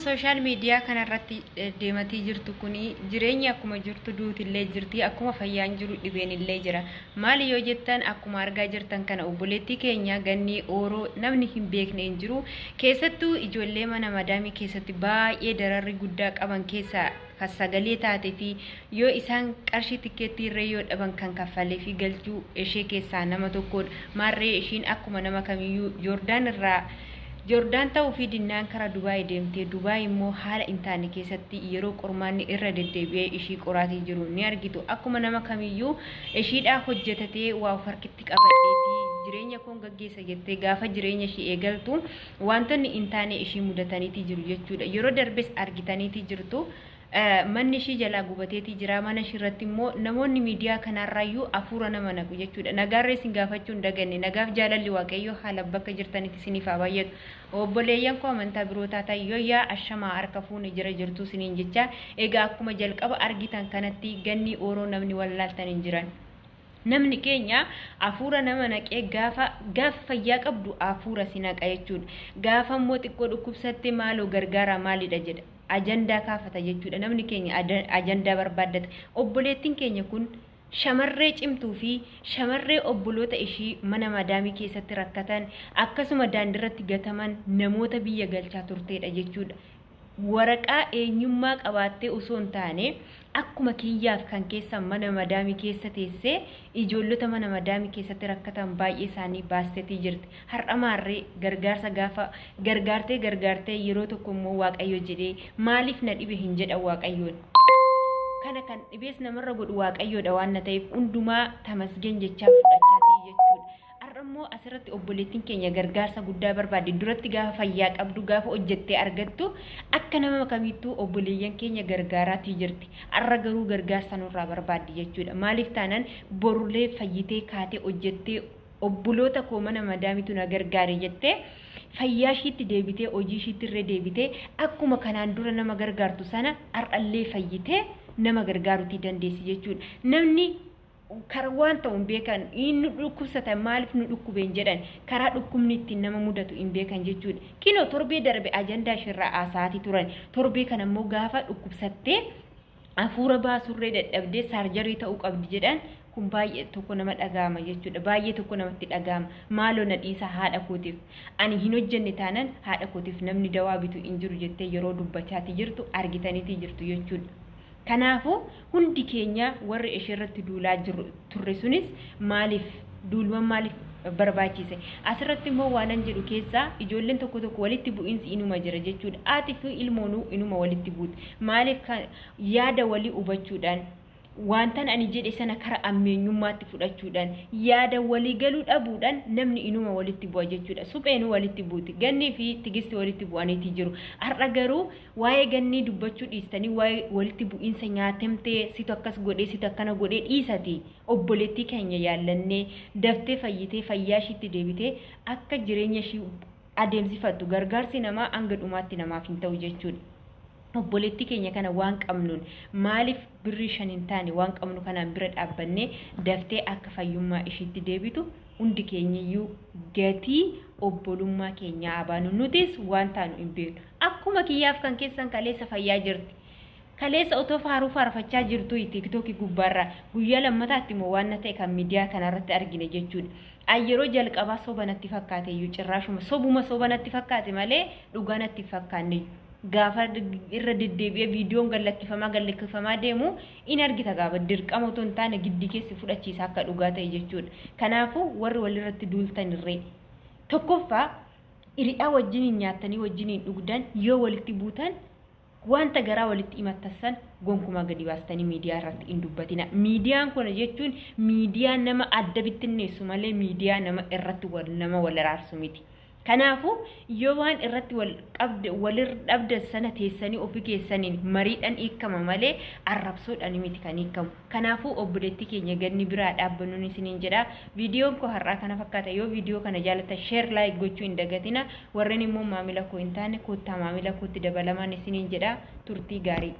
Social media kanarratti deematii jirtu kuni jireenyi akkuma jirtu duutillee jirti, akkuma fayyaan jiru dhibeenillee jira. Maali yoo jettan, akkuma argaa jirtan kana obboleettii keenya Gannii Ooroo namni hin beekne hin jiru. Keessattuu ijoollee mana madaamii keessatti baay'ee dararri guddaa qaban keessaa kan sagalee taate fi yoo isaan qarshii tikkeettii irree yoo dhaban kan kaffalee fi galchuu ishee keessaa nama tokkodha. Maarree ishiin akkuma nama kamiyyuu Joordaan irraa Joordaan ta'uu fi dinnaan kara Dubaay deemtee, Dubaay immoo haala hin taane keessatti yeroo qormaanni irra deddeebi'ee ishii qoraatii jiru ni argitu. Akkuma nama kamiyyuu ishiidhaa hojjetatee waa of harkitti qabadheetii jireenya koon gaggeessa jettee gaafa jireenya ishii eegaltu wantoonni hin taane ishii mudataniitii jiru jechuudha. Yeroo darbes argitaniitii jirtu. Manni ishii jalaa gubateetii jira. Mana ishii irratti immoo namoonni miidiyaa kanarraayyuu hafuura nama naqu jechuudha. Nagaarree isin gaafachuu hin daganne. Nagaaf jaalalli Waaqayyoo haala bakka jirtanitti isiniif haa baay'atu. Obboleeyyan koo amantaa biroo taatan, yooyyaa, ashamaa, harka fuune, jira jirtuu isiniin jecha. Egaa akkuma jalqaba argitan kanatti Gannii Ooroo namni wallaaltan hin jiran. Namni keenya hafuura nama naqee gaafa fayyaa qabdu hafuura si naqa jechuudha. Gaafa immoo xiqqoo dhukkubsatte maaloo gargaaraa maalidha jedha. Ajandaa kaafata jechuudha. Namni keenya ajandaa barbaaddata. Obboleettiin keenya kun shamarree cimtuu fi shamarree obboloota ishii mana madaamii keessatti rakkatan, akkasuma daandiirratti gataman namoota biyya galchaa turteedha jechuudha. Waraqaa eenyummaa qabaattee osoo hin taane akkuma kiyyaaf kan keessan mana madaamii keessa teessee ijoollota mana madaamii keessatti rakkatan baay'ee isaanii baasteetii jirti. Har'a maarree gargaarsa gaafa gargaartee gargaartee yeroo tokko immoo Waaqayyo jedhee maaliif na dhibe hin jedhan Waaqayyoon. Kana kan dhibees namarra godhu Waaqayyoodha waan na ta'eef hundumaa tamasgeen jechaa fudhachaatii jechuudha. Har'a immoo asirratti obboleettiin keenya gargaarsa guddaa barbaadde. Duratti gaafa fayyaa qabdu, gaafa hojjettee argattu akka nama kamittuu obboleeyyan keenya gargaaraatii jirti. Har'a garuu gargaarsa nurraa barbaaddi jechuudha. Maaliif taanaan borulee fayyitee kaatee hojjettee obboloota koo mana madaamitu na gargaare jettee fayyaa ishiitti deebitee, hojii ishiitti irree deebitee, akkuma kanaan dura nama gargaartu sana har'allee fayyitee nama gargaaruutii dandeessi jechuudha. Namni karaa waan ta'u hin beekan, inni dhukkubsatan maaliif nu dhukkube hin jedhan, karaa dhukkubni ittiin nama mudatu hin beekan jechuudha. Kinoo torbee darbe ajandaa ishirraa haasa'aatii turan. Torbee kana immoo gaafa dhukkubsattee hafuura baasurree dadhabdee surgery ta'uu qabdi jedhan, kun baay'ee tokko nama dhaga'ama jechuudha. Baay'ee tokko namatti dhaga'ama. Maaloo na dhiisa, haadha kootiif ani hin hojjenne taanan haadha kootiif namni dawaa bitu hin jiru jettee yeroo dubbachaatii jirtu argitaniitii jirtu jechuudha. Kanaafuu hundi keenya warri ishee irratti duulaa jiru turre sunis maaliif duuluman maaliif barbaachise? Asirratti immoo waanan jedhu keessaa ijoolleen tokko tokko walitti bu'iinsi inuma jira jechuudha. Haati fi ilmoonuu inuma walitti buuti. Maaliif yaada walii hubachuudhaan, wantan ani jedhe sana kara ammeenyummaatti fudhachuudhaan, yaada walii galuu dhabuudhaan namni inuma walitti bu'a jechuudha. Supheenuu walitti buuti. Gannii fi Tigisti walitti bu'aniiti jiru. Har'a garuu waa'ee Gannii dubbachuu dhiistanii waa'ee walitti bu'iinsa nyaatamtee, situ akkas godhee, situ akkana godhee dhiisati. Obboleettii keenya yaallannee daftee fayyitee fayyaa ishiitti deebitee akka jireenya ishii adeemsifattu gargaarsi namaa hanga dhumaatti namaaf hin ta'u jechuudha. Obboleettii keenya kana waan qabnuun, maaliif birrii 5 hin taane waan qabnu kanaan bira dhaabbannee daftee akka fayyummaa ishiitti deebitu hundi keenyayyuu gatii obbolummaa keenyaa abaanu. Nutis waan taanu hin beeknu. Akkuma kiyyaaf kan keessan kaleessa fayyaa jirti. Kaleessa otoo faaruu faarfachaa jirtu TikTokii gubbaarraa guyyaa lammataatti immoo waan na ta'e kan miidiyaa kanarratti argine jechuudha. Yeroo jalqabaa soba natti fakkaate iyyuu, cirraashuma sobuma soba natti fakkaate malee dhugaa natti fakkaanne. Gaafa irra deddeebi'ee viidiyoon gallakkifamaa gallakkifamaa deemu in argita, gaafa dirqama otoo hin taane giddi keessi fudhachiisa akka dhugaa ta'e jechuudha. Kanaafuu warri walirratti duultan irree tokkoffaa hiriyaa wajjiniin nyaattanii wajjiniin dhugdan yoo walitti buutan wanta garaa walitti himattassan gonkumaa gadi baastanii miidiyaa irratti hin dubbatina. Miidiyaan kun jechuun miidiyaa nama adda bittinneessu malee miidiyaa nama irratti nama wal araarsu miti. Kanaafuu yoo waan irratti wal qabde walirra dhabdan sana teessanii ofii keessaniin mariidhaan hiikama malee arrabsoodhaan miti kan hiikamu. Kanaafuu obboleettii keenya Ganni biraa dhaabbannuun isiniin jedha. Viidiyoon koo har'aa kana fakkaata. Yoo viidiyoo kana jaallattan share, like gochuu hin dagatina. Warreen immoo maamila koo hin taane koottaa maamila kootti dabalamaan isiniin jedha. Turtii gaarii.